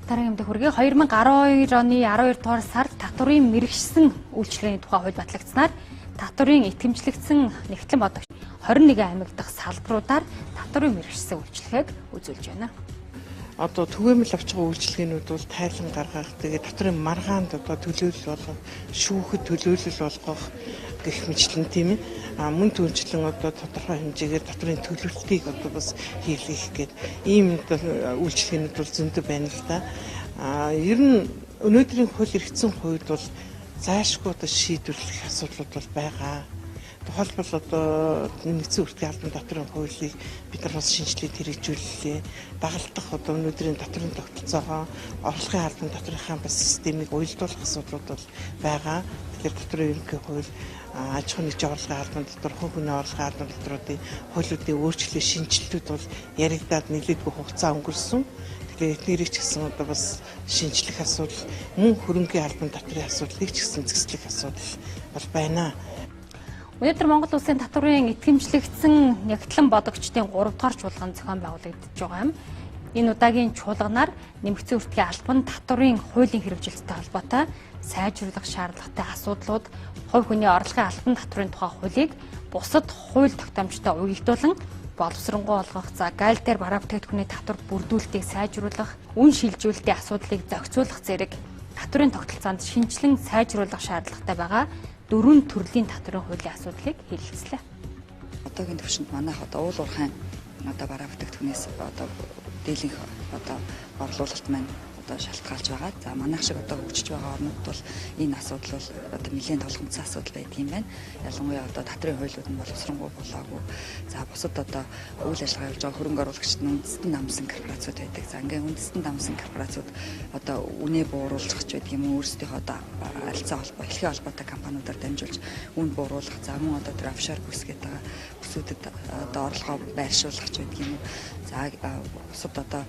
Дараагийн мэдээ хүргэе. 2012 оны 12 дугаар сард татварын мэргэшсэн үйлчилгээний тухай хууль батлагдсанаар татварын итгэмжлэгдсэн нэгтлэн бодогч 21 аймаг дахь салбаруудаар татварын мэргэшсэн үйлчилгээг үзүүлж байна. Одоо түгээмэл авч байгаа үйлчилгээнүүд бол тайлан гаргах, тэгээд татварын маргаанд одоо төлөөлөл болгох, шүүхэд төлөөлөл болгох гэх мэтлэн тийм ээ. А мөн түнчлэн одоо тодорхой хэмжээгээр татварын төлөвлөлтийг одоо бас хийлгэх гээд ийм одоо үйлчилгээнүүд бол зөндөө байна л да. А ер нь өнөөдрийн хууль эргэцэн хувьд бол зайлшгүй одоо шийдвэрлэх асуудлууд бол байгаа. Тухайлбал одоо нэгдсэн үртгийн албан татварын хуулийг бид нар бас шинжилээд хэрэгжүүллээ. Дагалдах одоо өнөөдрийн татварын тогтолцоогоо орлогын албан татварынхаа бас системийг уялдуулах асуудлууд бол байгаа. Тэгэхээр татварын ерөнхий хууль, аж ахуйн нэгжийн орлогын албан татвар, хувь хүний орлогын албан татваруудын хуулиудын өөрчлөлт шинжилэлтүүд бол яригдаад нэлээдгүй хугацаа өнгөрсөн. Тэгэхээр эднэрийг ч гэсэн одоо бас шинжлэх асуудал, мөн хөрөнгийн албан татварын асуудлыг ч гэсэн зэгслэх асуудал бол байна. Өнөөдөр Монгол Улсын татварын итгэмжлэгдсэн нягтлан бодогчдын 3 дугаар чуулган зохион байгуулагдаж байгаа юм. Энэ удаагийн чуулганаар нэмэгдсэн үртгийн албан татварын хуулийн хэрэгжилттэй холбоотой сайжруулах шаардлагатай асуудлууд, хувь хүний орлогын албан татварын тухай хуулийг бусад хууль тогтоомжтой уялдуулан боловсронгуй олгох, за гайл дээр бараа бүтээгдэхүүний татвар бүрдүүлэлтийг сайжруулах, үн шилжүүлэлтийн асуудлыг зохицуулах зэрэг татварын тогтолцоонд шинжилэн сайжруулах шаардлагатай байгаа дөрвөн төрлийн татварын хуулийн асуудлыг хэлэлцлээ. Одоогийн түвшинд манайх одоо уул уурхайн одоо бараа бүтээгдэхүүнээс одоо дийлэнх одоо орлуулалт маань одоо шалтгаалж байгаа. За манайх шиг одоо хөгжиж байгаа орнууд бол энэ асуудал бол одоо нэлээд тулгамдсан асуудал байдаг юм байна. Ялангуяа одоо татварын хуулиуд нь боловсронгуй болоогүй. За бусад одоо үйл ажиллагаа явуулж байгаа хөрөнгө оруулагчид нь үндэстэн дамсан корпорациуд байдаг. За ингээ үндэстэн дамсан корпорациуд одоо үнэ бууруулах ч байдаг юм уу, өөрсдийнхөө одоо харилцаа холбоо, хэлхээ холбоотой компаниудаар дамжуулж үн бууруулах. За мөн одоо тэр офшор бүс гэдэг байгаа бүсүүдэд одоо орлогоо байршуулах ч байдаг юм уу. За бусад одоо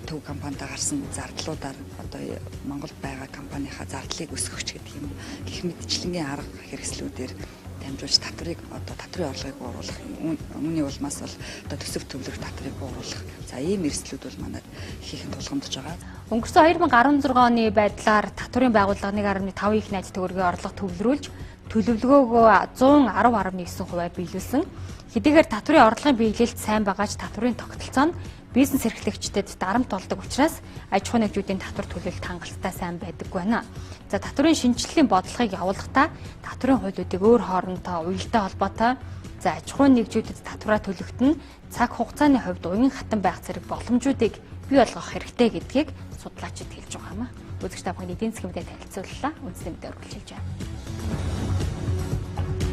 төв компанитай гарсан зардлуудаар одоо Монголд байгаа компанийнхаа зардлыг өсгөх гэдэг юм уу. Гэх мэтчилэнгийн арга хэрэгслүүдээр дамжуулж татварыг одоо татварын орлогыг бууруулах, үүний улмаас бол одоо төсөв төвлөрөх татварыг бууруулах. За ийм эрсдлүүд бол манайд ихэнх тулгамдж байгаа. Өнгөрсөн 2016 оны байдлаар татварын байгууллага 1.5 их найз төгрөгийн орлого төвлөрүүлж төлөвлөгөөгөө 110.9% биелүүлсэн. Хэдийгээр татварын орлогын биелэлт сайн байгаа ч татварын тогтолцоо нь бизнес эрхлэгчдэд дарамт болдог учраас аж ахуйн нэгжүүдийн татвар төлөлт хангалттай сайн байдаггүй байна. За татварын шинжилгээний бодлогыг явуулахдаа татварын хуулиудыг өөр хоорондоо уялдаа холбоотой, за аж ахуйн нэгжүүдэд татвараа төлөхт нь цаг хугацааны хувьд уян хатан байх зэрэг боломжуудыг бий болгох хэрэгтэй гэдгийг судлаачид хэлж байгаа юм а. Үзэгч та бүхний эдийн засгийн мэдээ танилцууллаа. Үндэсний мэдээ үргэлжилж байна.